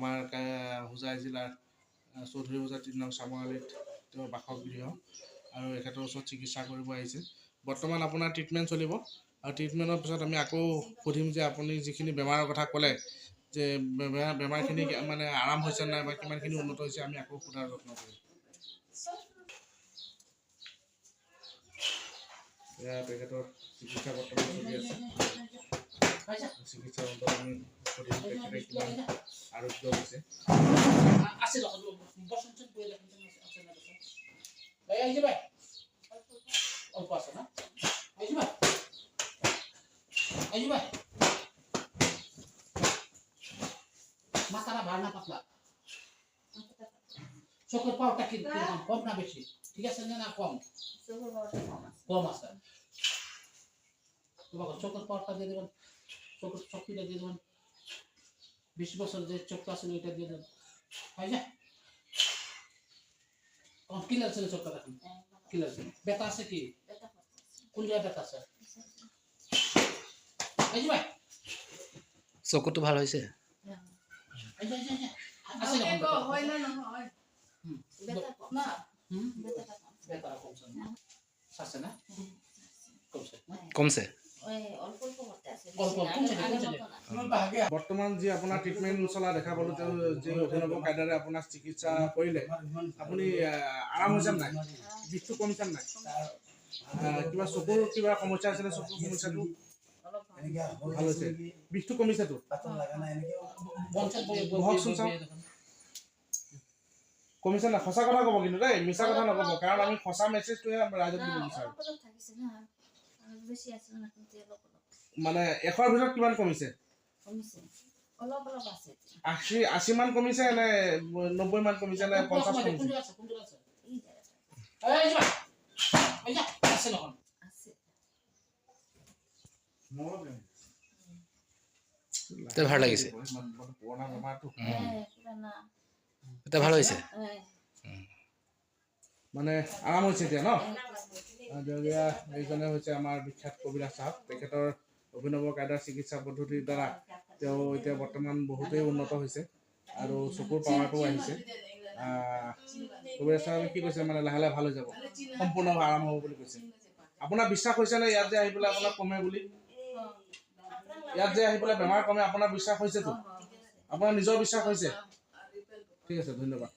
আমাৰ হোজাই জিলাৰ চৌধুৰী বজাৰ 3 নং চামআলিত তেওঁৰ বাসগৃহ আৰু এখেতৰ ওচৰত চিকিৎসা কৰিব আহিছে। বৰ্তমান আপোনাৰ ট্ৰিটমেণ্ট চলিব আৰু ট্ৰিটমেণ্টৰ পিছত আমি আকৌ সুধিম যে আপুনি যিখিনি বেমাৰৰ কথা ক'লে যে বেমাৰখিনি মানে আৰাম হৈছে নাই বা কিমানখিনি উন্নত হৈছে, আমি আকৌ সোধাৰ যত্ন কৰিম। এয়া তেখেতৰ চিকিৎসা বৰ্তমান চলি আছে। চিকিৎসাৰ অন্তত আমি সুধিম তেখেতে কিমান আৰোগ্য হৈছে। মাথাটা ভার না পাতলা, চোখের পাওয়ারটা কি কম না বেশি? ঠিক আছে না কম? কম আছে। তোমাকে চোখের পাওয়ারটা দিয়ে দেবেন, চোখের শক্তিটা দিয়ে দেবেন। 20 বছর যে চোখটা আছে ওইটা দিয়ে দেবেন। হয় না কম? ক্লিয়ার ছিল চোখটা, দেখুন ক্লিয়ার ছিল। ব্যথা আছে কি? কোন জায়গায় ব্যথা আছে? এই যে ভাই, চকুটো ভাল হৈছে? কমছে। বৰ্তমান যি আপোনাৰ ট্ৰিটমেণ্ট চলা দেখা পালোঁ, তেওঁ যি অভিনৱ কায়দাৰে আপোনাক চিকিৎসা কৰিলে, আপুনি আৰাম হৈছে নাই? বিষটো কমিছে নাই? কিবা চকুৰ কিবা সমস্যা আছিলে? চকুৰ সমস্যাটো ভাল হৈছে? বিষটো কমিছেতো? বহকচোন চাওঁ, কমিছে নাই? সঁচা কথা ক'ব কিন্তু দেই, মিছা কথা নক'ব, কাৰণ আমি সঁচা মেছেজটোহে ৰাইজক দিব বিচাৰোঁ। মানে 100ৰ ভিতৰত কিমান কমিছে? 80 মান কমিছে নে 90 মান কমিছে নে 50 কমিছে? ভাল লাগিছে, ভাল হৈছে, মানে আৰাম হৈছে এতিয়া ন? দেউৰীয়া এইজনে হৈছে আমাৰ বিখ্যাত কবিৰাজ চাহাব। তেখেতৰ অভিনৱ কায়দাৰ চিকিৎসা পদ্ধতিৰ দ্বাৰা তেওঁ এতিয়া বৰ্তমান বহুতেই উন্নত হৈছে আৰু চকুৰ পাৱাৰটোও আহিছে। কবিৰাজ চাহাবে কি কৈছে, মানে লাহে লাহে ভাল হৈ যাব, সম্পূৰ্ণ আৰাম হ'ব বুলি কৈছে। আপোনাৰ বিশ্বাস হৈছে নে ইয়াত যে আহি পেলাই আপোনাক কমে বুলি? ইয়াত যে আহি পেলাই বেমাৰ কমে আপোনাৰ বিশ্বাস হৈছেতো? আপোনাৰ নিজৰ বিশ্বাস হৈছে? ঠিক আছে, ধন্যবাদ।